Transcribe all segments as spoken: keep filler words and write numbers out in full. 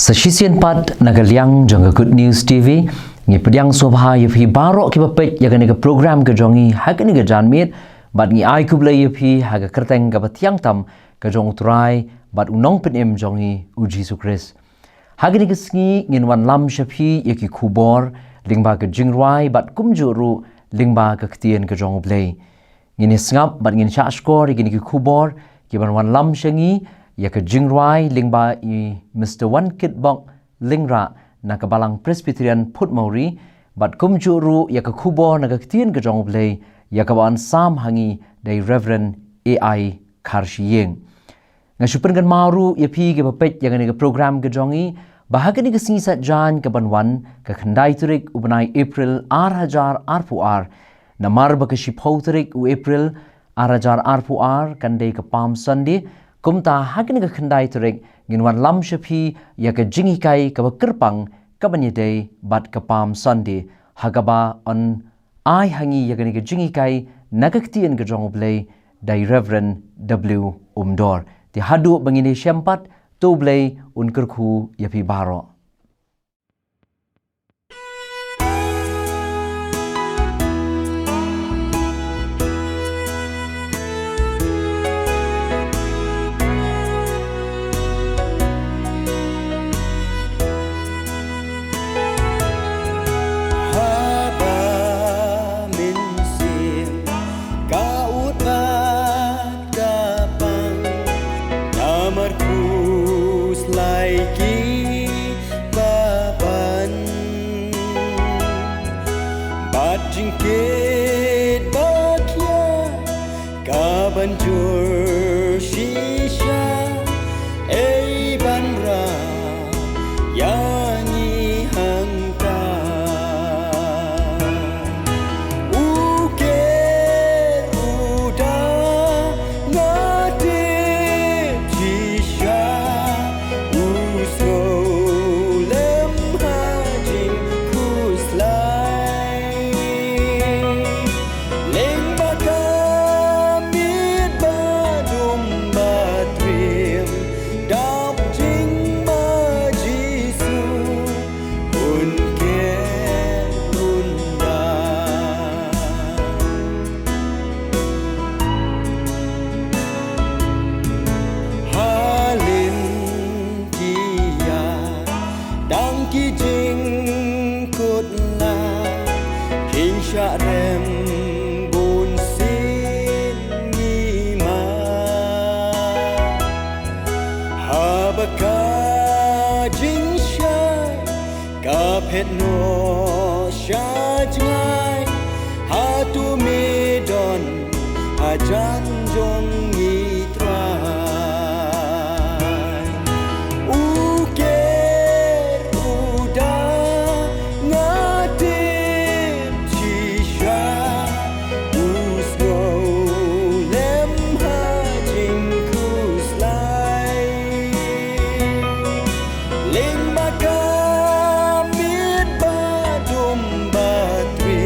Sa shisien pat na ka liang jong ka Good News T V, ngi pdiang sngewbha ïa phi baroh kiba peit ïa kane ka program ka jong ngi ha kane ka janmiet, bad ngi ai khublei ïa phi ha ka kyrteng kaba thiang tam ka jong U Trai bad U Nongpynim jong ngi U Jisu Khrist. Ha kane ka sngi ngin wanlam sha phi ïa ki khubor lyngba ka jingrwai bad kumjuh ruh lyngba ka ktien ka jong U Blei. Ngin ïa sngap bad ngin shah shkor ïa kine ki khubor kiban wanlam sha ngi ïa ka jingrwai lyngba i Mister Wankitbok Lyngrah na ka Balang Presbyterian Phutmawri, bad kumjuh ruh ïa ka khubor na ka ktien ka jong U Blei ïa kaba yn sam ha ngi da i Reverend A I Kharshiing. Nga shu pynkynmaw ruh ïa phi kiba peit ïa kane ka program ka jong ngi ba ha kane ka sngi Saitjaiñ kaban wan, ka khyndai tarik u bnai April ar hajar arphew ar, namar ba ka shiphew tarik u April ar hajar arphew ar kan dei ka Palm Sunday. Kumta ha kane ka khyndai tarik ngin wanlam sha phi ïa ka jinghikai kaba kyrpang kaban ïadei bad ka Palm Sunday, ha kaba yn ai ha ngi ïa kane ka jinghikai na ka ktien ka jong U Blei da i Reverend W Umdor. Te haduh ba ngin ïashem pat, to U Blei un kyrkhu ïa phi baroh. Haba mynsiem ka ut bad ka pang, namar khuslai kiba ban, bad jingkit ba khia kaban jur shisha, ei ban rah ïa ngi hangta. U ker u da nga tip shisha, u sngewlem ha jingkhuslai. Lyngba ka miet ba dum ba triem, dap jingma Jisu, un ker un da. Ha lynti ïa dang ki jingkut la, khyndiat rem bun sien ngi ma. Haba ka jingshai ka phet noh sha jngai, hato me don hajan jong ngi Trai? U ker u da nga tip shisha, u sngewlem ha jingkhuslai. Lyngba ka miet ba dum ba triem,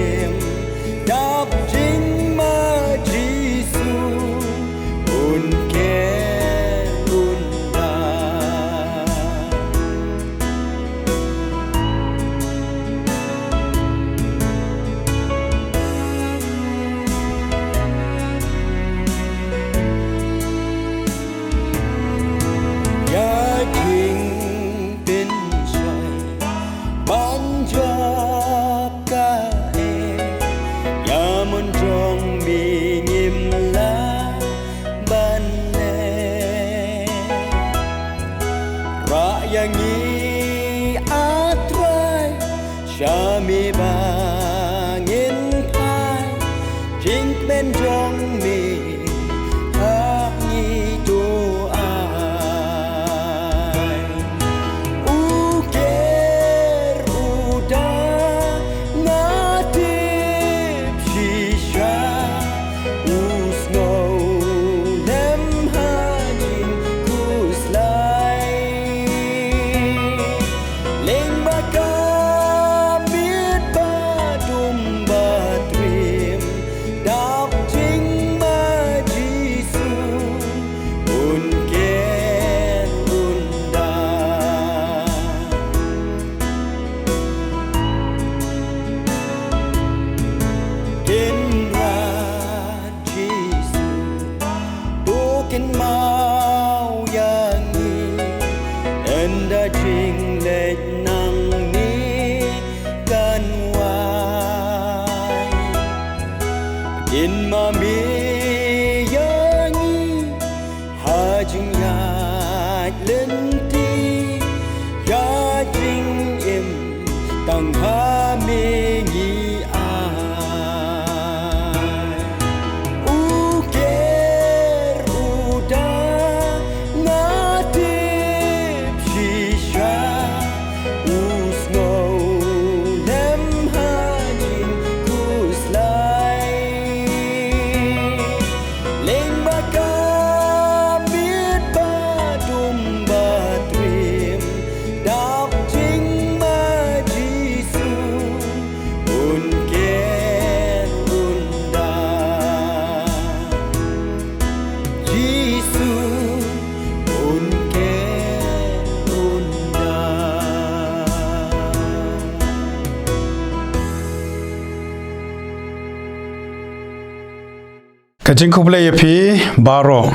Ïn ma me ïa ngi ha jingïaid lynti, ïa jingim tang ha me ngi ai. U ker u da nga tip shisha, u sngew lem ha jingkhuslai. Leng ba ka miet ba dum ba triem, dap jing ma Jisu, un ker un da. Jisu, un ker un da. Ka jingkhublei ïa phi baroh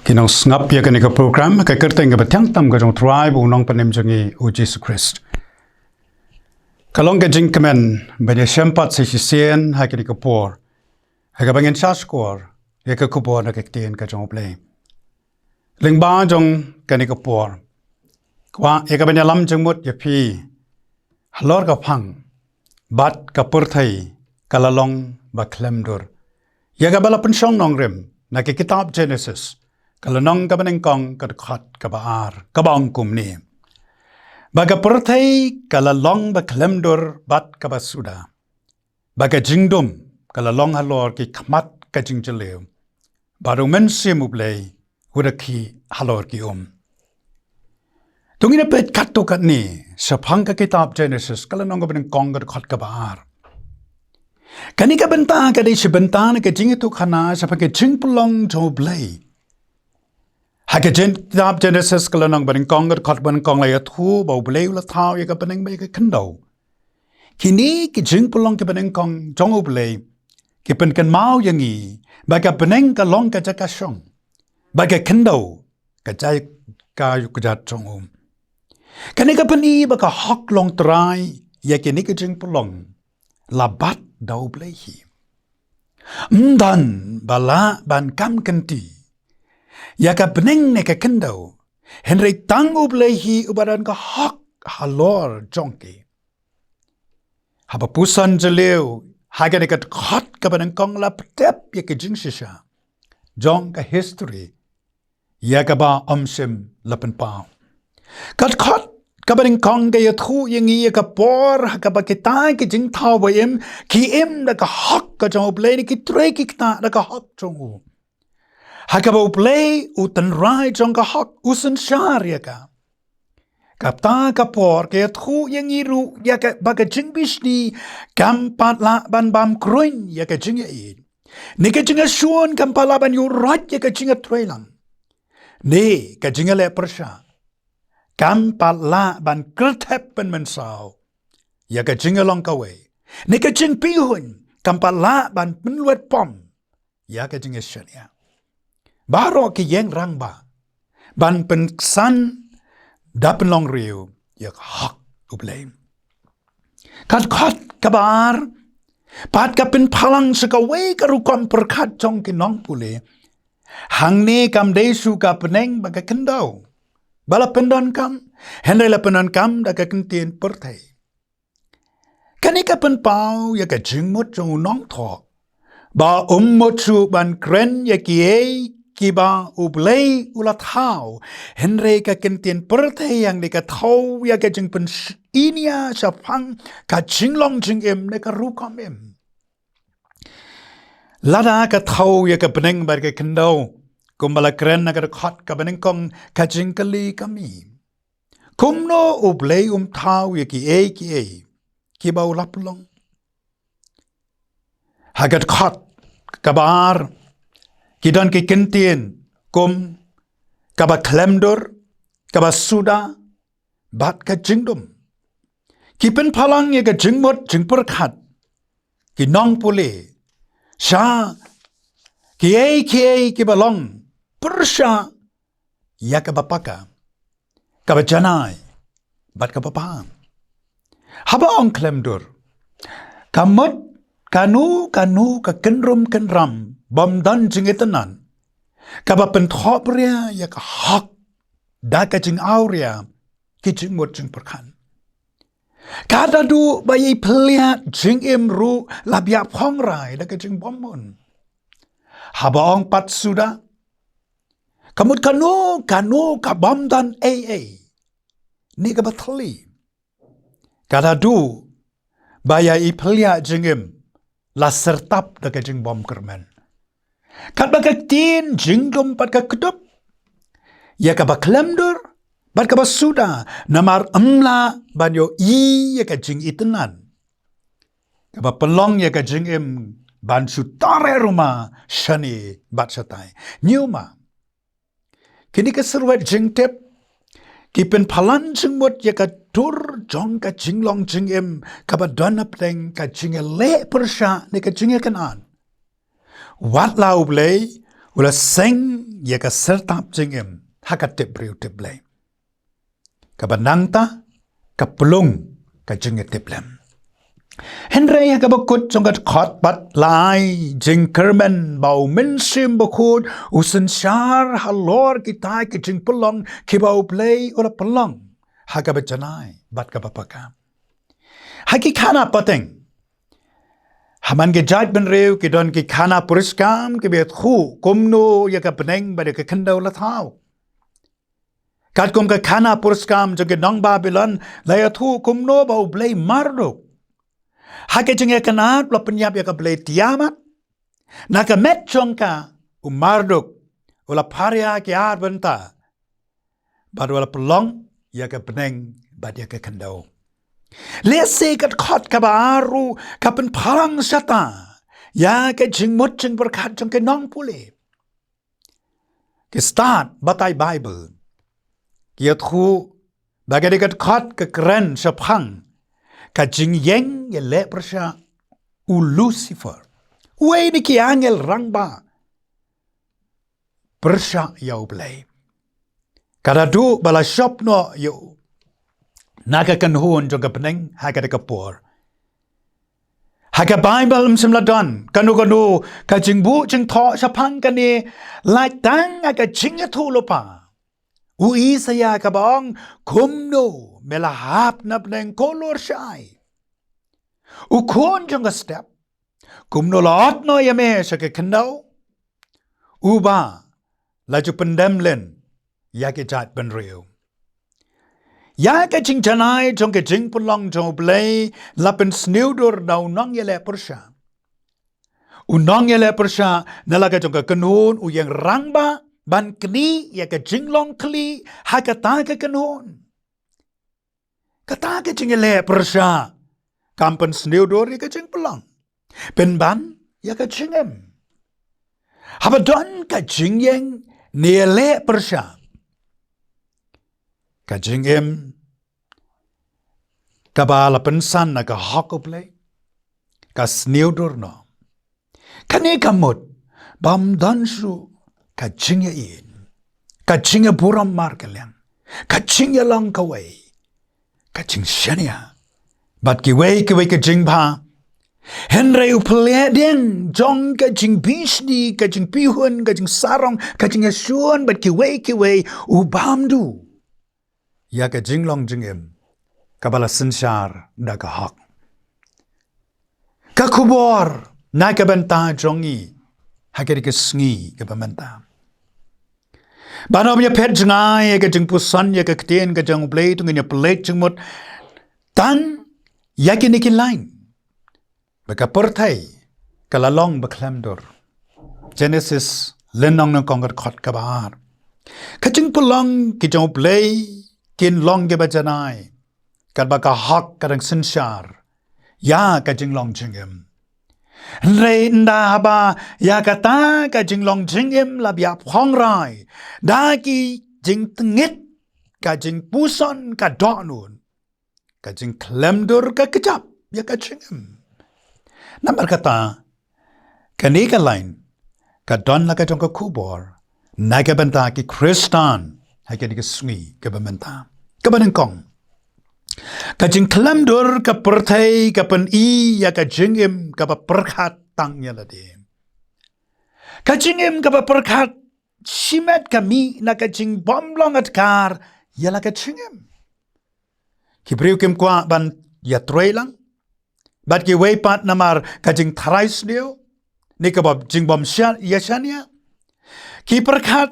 ki nongsngap ïa kane ka program, ka kyrteng kaba thiang tam ka jong U Trai bad U Nongpynim jong ngi U Jisu Khrist. Ka long ka jingkmen ban ïashem pat sa shisien ha kane ka por, ha kaba ngin sa shkor ïa ka khubor na ka ktien ka jong U Blei. Lyngba jong kane ka por, kwah ïa ka ban ïalam jingmut ïa phi halor ka phang, bad ka pyrthei ka la long ba khlem dur. Ïa kaba la pynshong nongrim na ka kitab Genesis, ka lynnong kaba nyngkong, ka dkhot kaba ar, kaba ong kumne: Ba ka pyrthei ka la long ba khlem dur bad kaba suda, ba ka jingdum ka la long halor ki khmat ka jingjylliew, bad U Mynsiem U Blei u da khih halor ki um. To ngin ïa peit katto katne shaphang ka kitab Genesis, ka lynnong kaba nyngkong, ka dkhot kaba ar. Kane ka bynta ka dei shi bynta na ka jingïathuhkhana shaphang ka jingpynlong jong U Blei. Ha ka Gen-, kitab Genesis, ka lynnong ba nyngkong, ka dkhot ba nyngkong, la ïathuh ba U Blei u la thaw ïa ka bneng bad ïa ka khyndew. Kine ki jingpynlong kiba nyngkong jong U Blei ki pynkynmaw ïa ngi ba ka bneng ka long ka jaka shong, ba ka khyndew ka jaka ïuh kjat jong u. Kane ka pyni ba ka hok long trai ïa kine ki jingpynlong la bat da U Blei hi. Ym don ba lah ban kam kynti ïa ka bneng ne ka khyndew, hynrei tang U Blei hi uba don ka hok halor jong ki. Haba puson jylliew, ha kane ka dkhot kaba nyngkong la pyntip ïa ka jingshisha jong ka history ïa kaba ym shym la pynpaw. Ka dkhot kaba nyngkong ka ïathuh ïa ngi ïa ka por ha kaba kita ki jingthaw ba im ki im da ka hok ka jong U Blei, ne ki trei ki ktah da ka hok jong u. Ha kaba U Blei u tynrai jong ka hok u synshar ïa ka. Kata ka por ka ïathuh ïa ngi ruh ïa ka, ba ka jingbishni kam pat lah ban bam kruiñ ïa ka jingïaieit, ne ka jingïashun kam pat lah ban ïuh roit ïa ka jingïatreilang, ne ka jingïaleh pyrshah kam pat lah ban kyrthep pynmynsaw ïa ka jingïalong kawei, ne ka jingpihuiñ kam pat lah ban pynlut pom ïa ka jingïashaniah. Baroh ki ïeng rangbah ban pynksan da pynlong riew ïa ka hok U Blei. Ka dkhot kaba ar pat ka pynpaw lang sha kawei ka rukom pyrkhat jong ki nongpule. Hangne kam dei shuh ka bneng bad ka khyndew ba la pyndonkam, hynrei la pyndonkam da ka ktien pyrthei. Kane ka pynpaw ïa ka jingmut jong u nongthoh ba um mut shuh ban kren ïa kiei kiba U Blei u la thaw, hynrei ka ktien pyrthei hangne ka thew ïa ka jingpynshitom shaphang ka jinglong jingim ne ka rukom im. Lada ka thew ïa ka bneng bad ka khyndew kumba la kren ha ka dkhot kaba nyngkong, ka jingkylli ka mih: Kumno U Blei um thaw ïa kiei kiei kiba u la pynlong? Ha ka dkhot kaba ar ki don ki kyntien kum kaba khlem dur, kaba suda, bad ka jingdum. Ki pynpaw lang ïa ka jingmut jingpyrkhat ki nongpule sha kiei kiei kiba long pyrshah ïa kaba paka, kaba janai, bad kaba bha. Haba ong khlem dur, ka mut Kano kano ka kynrum kynram bym don jingitynnad kaba pynthop ria ïa ka hok da ka jingawria ki jingmut jingpyrkhat. Ka da duh ba ïa i pynlong jingim ruh la biang phongrai da ka jingbymmun. Haba ong pat suda, ka mut kano kano ka bym don ei ei ne kaba thylli. Ka da duh ba ïa i pynlong jingim la syrtap da ka jingbymkyrmen. Katba ka ktien jingdum pat ka kdup ïa kaba khlem dur bad kaba suda, namar ym lah ban ïohi ïa ka jingitynnad kaba pynlong ïa ka jingim ban shu tare ruma shane bad shatai. Ñiuma, kine ki surwet jingtip ki pynpaw lang jingmut ïa ka dur jong ka jinglong jingim kaba don hapdeng ka jingïaleh pyrshah ne ka jingïakynad. Wat la U Blei u la seng ïa ka syrtap jingim ha ka tip briew tip Blei, kaba nangta ka pynlong ka jingïatiplem. Hynrei ha kaba kut jong ka dkhot pat la ai jingkyrmen ba U Mynsiem Bakhuid u synshar halor kita ki jingpynlong kiba U Blei u la pynlong ha kaba janai bad kaba paka. Ha ki khana pateng, ha man ki jaitbynriew ki don ki khana puriskam kiba ïathuh kumno ïa ka bneng bad ïa ka khyndew la thaw. Katkum ka khana puriskam jong ki nong Babilon, la ïathuh kumno ba U Blei Marduk, ha ka jingïakynad, u la pynïap ïa ka blei Tiamat. Na ka met jong ka, u Marduk u la pharia ki ar bynta bad u la pynlong ïa ka bneng bad ïa ka khyndew. Lehse ka dkhot kaba ar ruh ka pynpaw lang shata ïa ka jingmut jingpyrkhat jong ki nongpule. Ki stad batai Baibl ki ïathuh ba ka dei ka dkhot ka kren shaphang ka jingïeng ïaleh pyrshah u Lucifer, uwei na ki angel rangbah pyrshah ïa U Blei. Ka da duh ba la shop noh ïa u na ka kynhun jong ka bneng ha ka dei ka por. Ha ka Baibl ym shym la don kano kano ka jingbuh jingthoh shaphang kane, lait tang ha ka jingïathuhlypa u Isaïah kaba ong, kumno me la hap na bneng, ko lor shai, u khun jong ka step, kumno la ot noh ïa me sha ka khyndew, uba la ju pyndem lynti ïa ki jaitbynriew. Ïa ka jingjanai jong ka jingpynlong jong U Blei la pynsniew dur da u nongïaleh pyrshah. U nongïaleh pyrshah na la ka jong ka kynhun u ïeng rangbah ban knieh ïa ka jinglong khlieh ha kata ka kynhun. Kata ka jingïaleh pyrshah kam pynsniew dur ïa ka jingpynlong, pynban ïa ka jingim. Haba don ka jingïeng ne ïaleh pyrshah, ka jingim kaba la pynsan na ka hok U Blei ka sniew dur noh. Kane ka mut bym don shuh ka jingïaieit, ka jingïaburom markylliang, ka jingïalong kawei, ka jingshaniah bad kiwei kiwei ka jingbha. Hynrei u pynlehdiang jong ka jingbishni, ka jingpyrshah, ka jingsarong, ka jingïashun bad kiwei kiwei u bam duh ïa ka jinglong jingim kaba la synshar da ka hok. Ka khubor na ka bynta jong ngi ha kane ka sngi kaba mynta, ban ym ïa phet jngai ïa ka jingpuson ïa ka ktien ka jong U Blei, to ngin ïa pynleit jingmut tang ïa kine ki lain. Ba ka pyrthei ka la long ba khlem dur. Genesis lynnong nyngkong, ka dkhot kaba ar. Ka jingpynlong ki jong U Blei kin long kiba janai katba ka hok ka dang synshar ïa ka jinglong jingim. Hynrei ynda haba ïa kata ka jinglong jingim la biang phongrai da ki jingtngit, ka jingpuson ka dohnud, ka jingkhlem dur ka kjap ïa ka jingim. Namar kata, kane ka lain ka don la ka jong ka khubor na ka bynta ki Khristan ha kane ka sngi kaba mynta. Kaba nyngkong, Ka jingkhlem dur ka pyrthei ka pyni ïa ka jingim kaba pyrkhat tang ïa lade. Ka jingim kaba pyrkhat shimet ka mih na ka jingbym long adkar ïa la ka jingim. Ki briew kim kwah ban ïatrei lang bad kiwei pat namar ka jingtharai sniew ne kaba jingbym shaniah ïa shaniah. Ki pyrkhat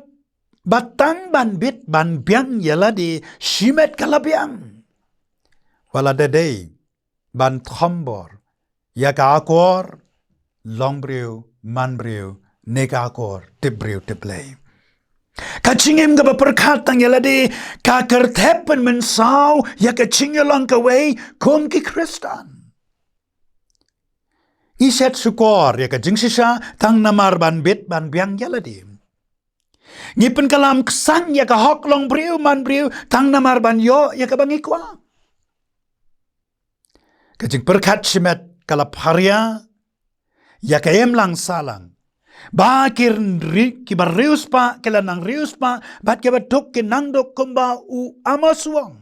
ba tang ban bit ban biang ïa lade shimet ka la biang. Wat la da dei ban thombor ïa ka akor longbriew manbriew ne ka akor tipbriew tipblei. Ka jingim kaba pyrkhat tang ïa lade ka kyrthep pynmynsaw ïa ka jingïalang kawei kum ki Khristan. Ngi shet shukor ïa ka jingshisha tang namar ban bit ban biang ïa lade. Ngi pynkylla ksan ïa ka hok longbriew manbriew tang namar ban ïoh ïa kaba ngi kwah. Ka jingpyrkhat shimet ka la pharia ïa ka imlang sahlang ba ki ri-, kiba riewspah ki la nang riewspah bad kiba duk ki nang duk kumba u Amos u ong.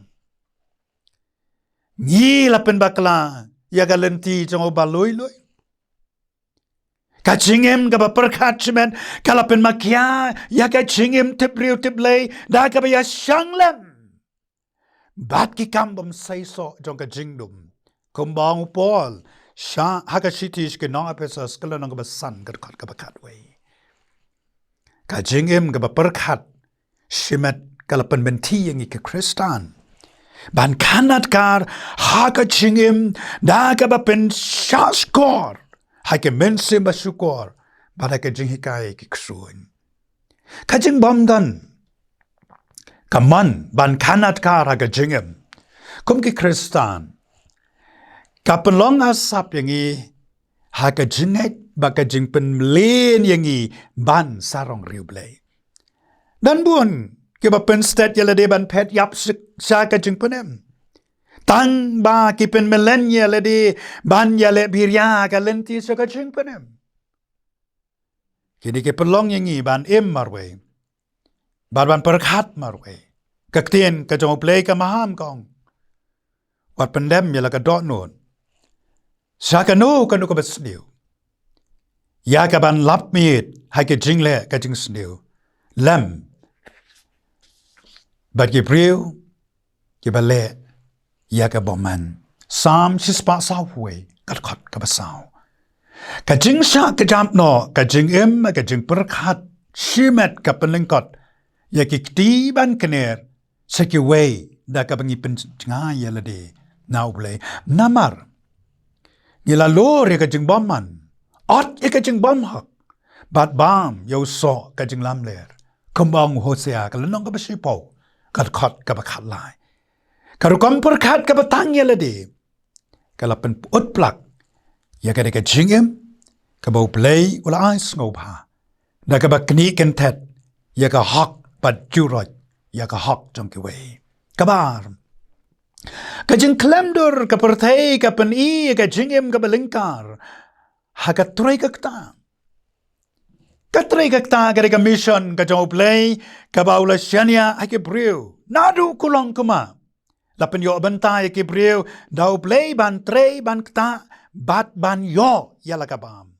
Ngi la pynbakla ïa ka lynti jong uba lui lui. Ka jingim kaba pyrkhat shimet ka la pynmakia ïa ka jingim tipbriew tipblei da kaba ïashang lem bad ki kam bym seisoh jong ka jingdum. Kumba ong u Paul sha ha ka shithi sha ki nong Ephesos ka lynnong kaba san ka dkhot kaba khatwei. Ka jingim kaba pyrkhat shimet ka la pynmynti ïa ngi ki Khristan ban khanadkar ha ka jingim da kaba pynshahshkor ha ka mynsiem bashukor bad ha ka jinghikai ki ksuid. Ka jingbymdon ka mon ban khanadkar ha ka jingim kum ki Khristan ka pynlong asap ïa ngi ha ka jingngeit bad ka jingpynmlien ïa ngi ban sarong riewblei. Don bun kiba pynstet ïa lade ban phet ïap sha, sha ka jingpynim. Tang ba ki pynmlien ïa lade ban ïaleh biria ka lynti sha ka jingpynim. Kine ki pynlong ïa ngi ban im marwei bad ban pyrkhat marwei. Ka ktien ka jong U Blei ka maham ka ong, wat pyndem ïa la ka dohnud sha kano kano kaba sniew, ïa kaban lap miet ha ka jingleh ka jingsniew lem bad ki briew kiba leh ïa ka bymman. Salm shispah saw wei ka dkhot kaba saw. Ka jingshah kjap noh ka jingim, ka jingpyrkhat shimet ka pynlyngkot ïa ki kti ban kner sha kiwei da kaba ngi pynjngai ïa lade na U Blei. Namar ngi la lur ïa ka jingbymman, ot ïa ka jingbymhok bad bam ïa u soh ka jinglamler. Kumba ong u Hosea ka lynnong kaba shiphew ka dkhot kaba khatlai. Ka rukom pyrkhat kaba tang ïa lade ka la pynput plak ïa ka dei ka jingim kaba U Blei u la ai sngewbha da kaba knieh kynthet ïa ka hok bad juroi ïa ka hok jong kiwei. Kaba ar, ka jingkhlem dur ka pyrthei ka pyni ïa ka jingim kaba lyngkar ha ka trei ka ktah. Ka trei ka ktah ka dei ka mission ka jong U Blei kaba u la shaniah ha ki briew naduh kulong kumba la pynïoh bynta ïa ki briew da U Blei ban trei ban ktah bad ban ïoh ïa la ka bam.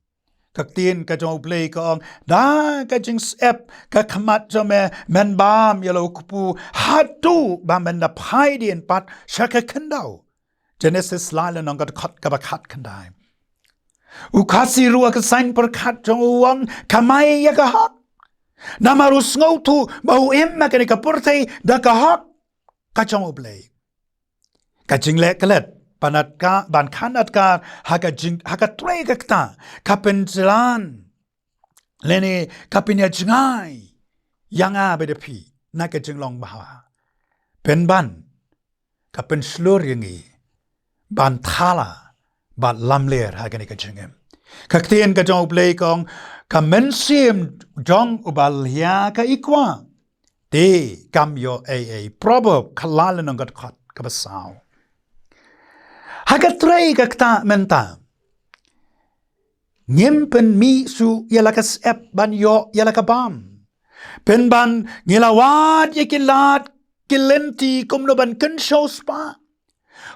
Ka ktien ka jong U Blei ka ong, da ka jingsyep ka khmat jong me men bam ïa la u kpu haduh ba men da phai dien pat sha ka khyndew. Jenesis lai lynnong ka dkhot kaba khatkhyndai. U Khasi ruh ha ka saiñ pyrkhat jong u u ong, kamai ïa ka hok. Namar u sngewthuh ba u im ha kane ka pyrthei da ka hok ka jong U Blei. Ka jingleh klet ban adkar, ban khanadkar ha ka jing, ha ka trei ka ktah ka pynjlan lane ka pynïajngai ïa nga bad ïa phi na ka jinglong bha. Pynban ka pynshlur ïa ngi ban thala bad lamler ha kane ka jingim. Ka ktien ka jong U Blei ka ong, ka mynsiem jong uba lhia ka i kwah, te kam ïoh ei ei. Proverb ka lai lynnong ka dkhot kaba saw. Ha ka trei ka ktah mynta ngim pynmih shuh ïa la ka syep ban ïoh ïa la ka bam. Pynban ngi la wad ïa ki lad ki lynti kumno ban kynshew spah.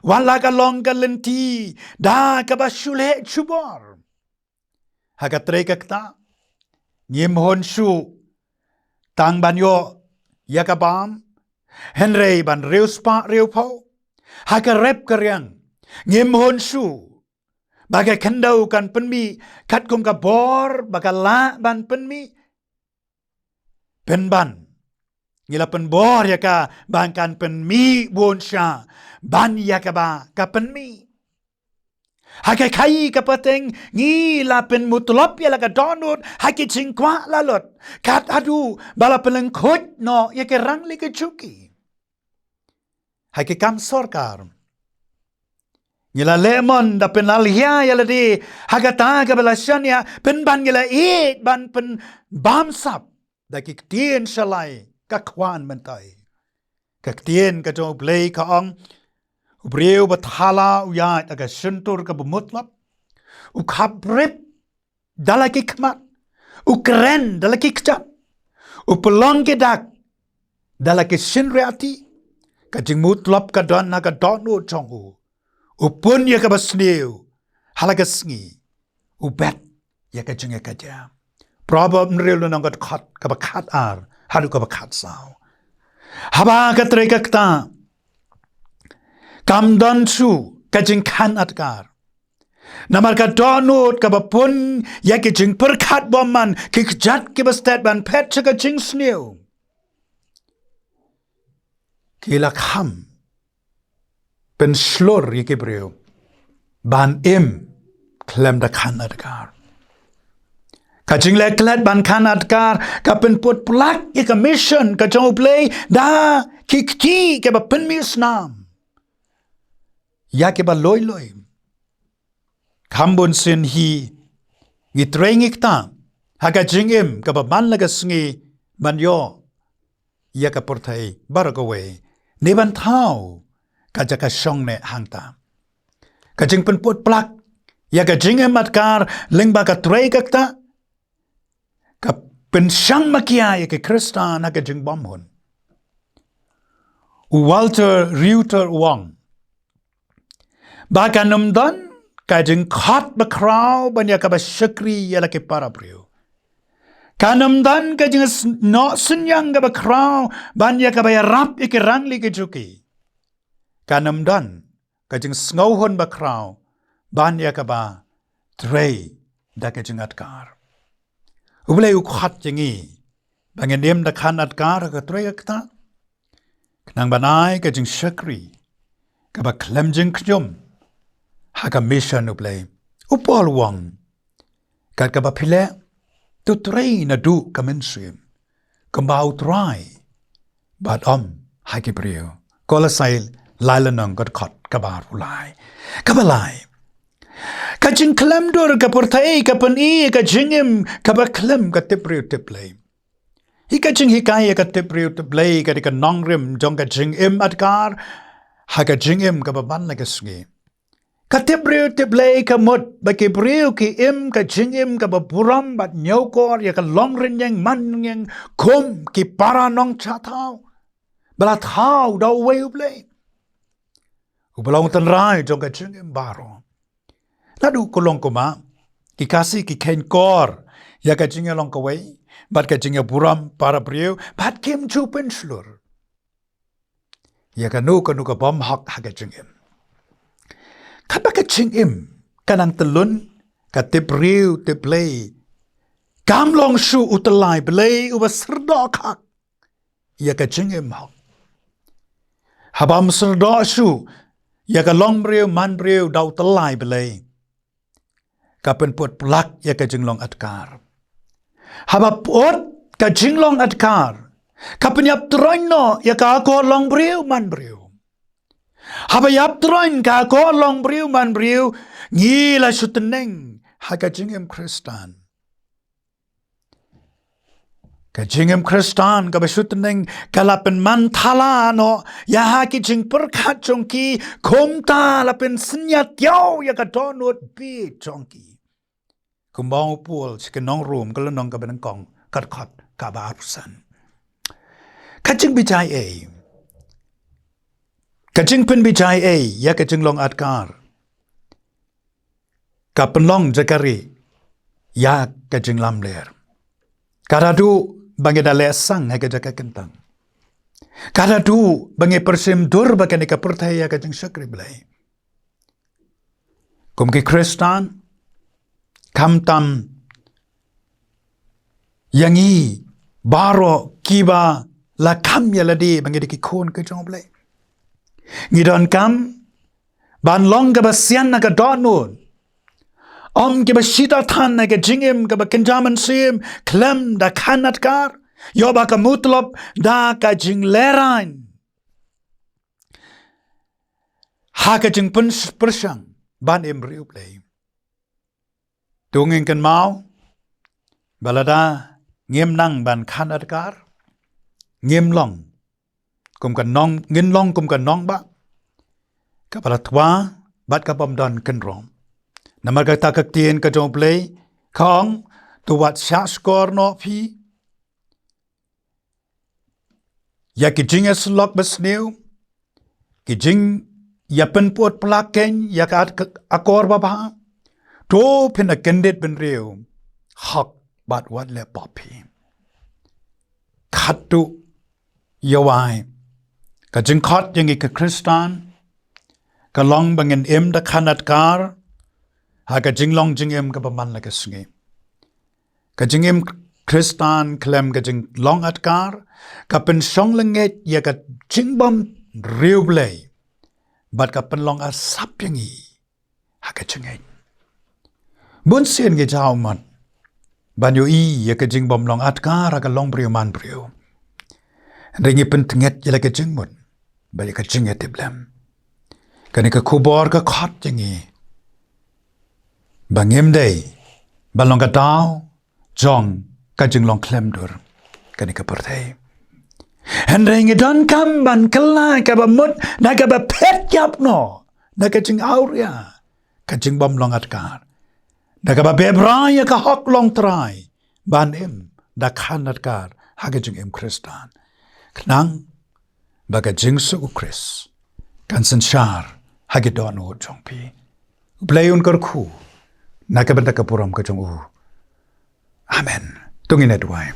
Wat la ka long ka lynti da kaba shu leh jubor. Ha ka trei ka ktah, ngim hun shu tang ban ïoh ïa ka bam, hynrei ban riewspah riewphew. Ha ka rep ka riang, ngim hun shu ba ka khyndew kan pynmih katkum ka bor ba ka lah ban pynmih. Pynban ngi la pynbor ïa ka ban kan pynmih bun sha ban ïa kaba ka pynmih. Ha ka khaïi ka pateng ngi la pynmutlop ïa la ka dohnud ha ki jingkwah lalot, kat haduh ba la pynlyngkhuid noh ïa ki rangli ki jong ki. Ha ki kam sorkar ngi la leh mon da pynlalhia ïa lade ha kata kaba la shaniah, pynban ngi la ïeit ban pynbamsap da ki ktien shalai ka khwan mynta. Ka ktien ka jong U Blei ka ong, u briew ba thala u ïaid ha ka shyntur kaba mutlop, u khapbrip da la ki khmat, u kren da la ki kjat, u pynlong ki dak da la ki shynriati. Ka jingmutlop ka don ha ka dohnud jong u, u pun ïa kaba sniew ha la ka sngi, u bet ïa ka jingïakajia. Proverb hynriew lynnong ka dkhot kaba khatar haduh kaba khatsaw. Haba ka trei ka ktah, kam don shuh ka jingkhan adkar. Namar ka dohnud kaba pun ïa ki jingpyrkhat bymman, ki kjat kiba stet ban phet sha ka jingsniew, ki la kham pynshlur ïa ki briew ban im khlem da khan adkar. Ka jingleh klet ban khan adkar ka pynput plak ïa ka mission ka jong U Blei da ki kti kiba pynmih snam ïa kiba lui lui. Kham bun sien hi ngi trei ngi ktah ha ka jingim kaba man la ka sngi ban ïoh ïa ka pyrthei baroh kawei, ne ban thaw ka jaka shong ne hangta. Ka jingpynput plak ïa ka jingim adkar lyngba ka trei ka ktah ka pynshang makia ïa ki Khristan ha ka jingbymhun. U Walter Reuther u ong ba kan ym don ka jingkhot bakhraw ban ïa kaba shakri ïa la ki para briew. Kan ym don ka jingnoh synñiang kaba khraw ban ïa kaba ïarap ïa ki rangli ki jong ki. Kan ym don ka jingsngewhun bakhraw ban ïa kaba trei da ka jingadkar. U Blei u khot ïa ngi ba ngin im da khan adkar ha ka trei ka ktah, khnang ban ai ka jingshakri kaba khlem jingkhñium ha ka mission U Blei. U Paul u ong, kat kaba phi leh, to trei naduh ka mynsiem kumba U Trai bad ym ha ki briew. Kolosai lai lynnong ka dkhot kaba arphew lai. Kaba lai, ka jingkhlem dur ka pyrthei ka pyni ka jingim kaba khlem ka tip briew tip Blei. Hi ka jinghikai ïa ka tip briew tip Blei ka dei ka nongrim jong ka jingim adkar ha ka jingim kaba man la ka sngi. Ka tip briew tip Blei ka mut ba ki briew ki im ka jingim kaba burom bad ñiewkor ïa ka longrynïeng manrynïeng kum ki para nongshah thaw ba la thaw da uwei U Blei uba long u tynrai jong ka jingim baroh. Naduh ko long kumba, ki Khasi ki kheiñ kor ïa ka jingïalong kawei bad ka jingïaburom para briew bad kim ju pynshlur ïa kano kano ka bymhok ha ka jingim. Katba ka jingim ka nang tyllun, ka tip briew tip Blei kam long shuh u tyllai Blei uba syrdoh khak ïa ka jingim hok. Haba ym syrdoh shuh ïa ka longbriew manbriew da u tyllai Blei, ka pynput plak ïa ka jinglong adkar. Haba put ka jinglong adkar, ka pynïap troiñ noh ïa ka akor longbriew manbriew. Haba ïap troiñ ka akor longbriew manbriew, ngi la shu tneng ha ka jingim Khristan. Ka jingim Khristan kaba shu tneng ka la pynman thala noh ïa ha ki jingpyrkhat jong ki, kumta la pynsynñiat ïa ka dohnud bieit jong ki. Kumba u Paul sha ki nong Rom ka lynnong kaba nyngkong ka dkhot kaba arphew san. Ka jingbishar ei, Ka jingpynbishar ei ïa ka jinglong adkar ka pynlong jaka ri ïa ka jinglamler. Ka da duh ba ngi da leh sang ha ka jaka kyntang. Ka da duh ba ngi pyrshim dur ba kane ka pyrthei ïa ka jingshakri Blei. Kum ki Khristan, khamtam ïa ngi baroh kiba la kham ïa lade ba ngi dei ki khun ka jong U Blei, ngi donkam ban long kaba sian na ka dohnud. Ym kiba shita than na ka jingim kaba kynja mynsiem khlem da khan adkar, ïoh ba ka mutlop da ka jinglehrain ha ka jingpyrshang ban im ri U Blei. To ngin kynmaw ba lada ngim nang ban khan adkar, ngim long kum ka nong, ngin long kum ka nongbah kaba la twa bad ka bym don kynroh. Namar kata ka ktien ka jong U Blei ka ong, to wat shah shkor noh phi ïa ki jingïasyllok basniew, ki jingïapynpud plakein ïa ka at-, akor babha. To phin da kyndit bynriew hok bad wat leh pop phi. Khatduh ïa wai, ka jingkhot ïa ngi ki Khristan ka long ba ngin im da khan adkar ha ka jinglong jingim kaba man la ka sngi. Ka jingim Khristan khlem ka jinglong adkar ka pynshong lyngngeit ïa ka jingbym ri U Blei bad ka pynlong arsap ïa ngi ha ka jingngeit. Bun sien ngi jaw mat ban ïohi ïa ka jingbym long adkar ha ka longbriew manbriew. Hynrei ngi pyntnget ïa la ka jingmut bad ïa ka jingïatiplem. Kane ka khubor ka khot ïa ngi ba ngim dei ban long ka daw jong ka jinglong khlem dur kane ka pyrthei. Hynrei ngi donkam ban kylla kaba mut na kaba phet ïap noh na ka jingawria ka jingbym long adkar, na kaba bebra ïa ka hok long trai ban im da khan adkar ha ka jingim Khristan, khnang ba ka jingsuk U Khrist kan synshar ha ki dohnud jong phi. U Blei un kyrkhu na ka bynta ka burom ka jong u. Amen. To ngin ïa duwai.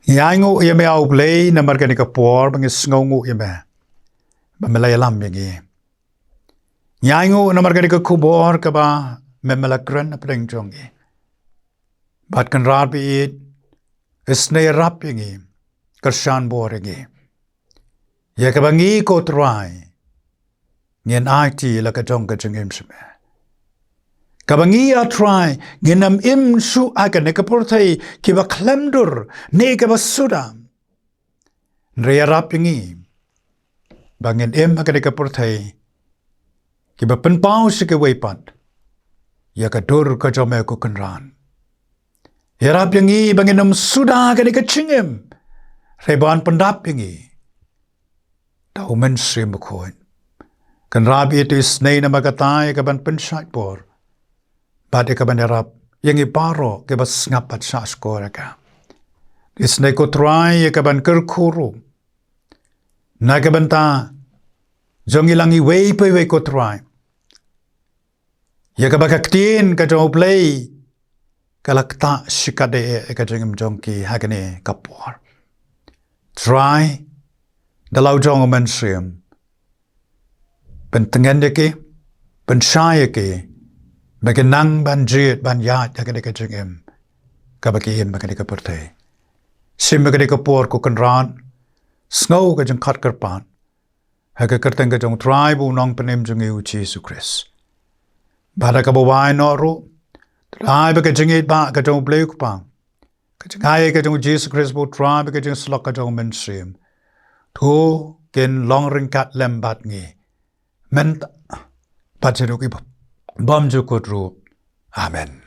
Ngi ainguh ïa me, A U Blei, namar kane ka por ba ngi sngewnguh ïa me ba me la ïalam ïa ngi. Ngi ainguh namar kane ka khubor kaba me, me la kren hapdeng jong ngi. Bad Kynrad ba ïeit, isynei ïarap ïa ngi, kyrshan bor ïa ngi, ïa kaba ngi ko Trai ngin aiti la ka jong ka jingim sha me. Kaba ngi, A Trai, ngin ym im shuh ha kane ka pyrthei kiba khlem dur ne kaba suda. Hynrei ïarap ïa ngi ba ngin im ha kane ka pyrthei kiba pynpaw sha kiwei pat ïa ka dur ka jong me, ko Kynrad. Ïarap ïa ngi ba ngin ym suda ha kane ka jingim, hynrei ban pyndap ïa ngi da U Mynsiem Bakhuid. Kynrad ba ïeit, to isynei namar kata ïa kaban pynshait bor bad ïa kaban ïarap ïa ngi baroh kiba sngap bad shah shkor ïa ka. Isynei, ko Trai, ïa kaban kyrkhu ruh na ka bynta jong ngi lang iwei pa iwei, ko Trai, ïa kaba ka ktien ka jong U Blei ka la ktah shikatdei ïa ka jingim jong ki ha kane ka por. Trai, da la u jong U Mynsiem, pyntngen ïa ki, pynshai ïa ki ba kin nang ban jied ban ïaid ha kane ka jingim kaba ki im ha kane ka pyrthei. Shim ïa kane ka por, ko Kynrad, sngew ka jingkhot kyrpad ha ka kyrteng ka jong U Trai bad U Nongpynim jong ngi, U Jisu Khrist. Bad ha kaba wai noh ruh, to ai ba ka jingïeit ba ka jong U Blei U Kpa, ka jingai ka jong U Jisu Khrist bad U Trai bad ka jingsyllok ka jong U Mynsiem, to kin long ryngkat lem bad ngi mynta bad shaduh ki bym jukut ruh. Amen.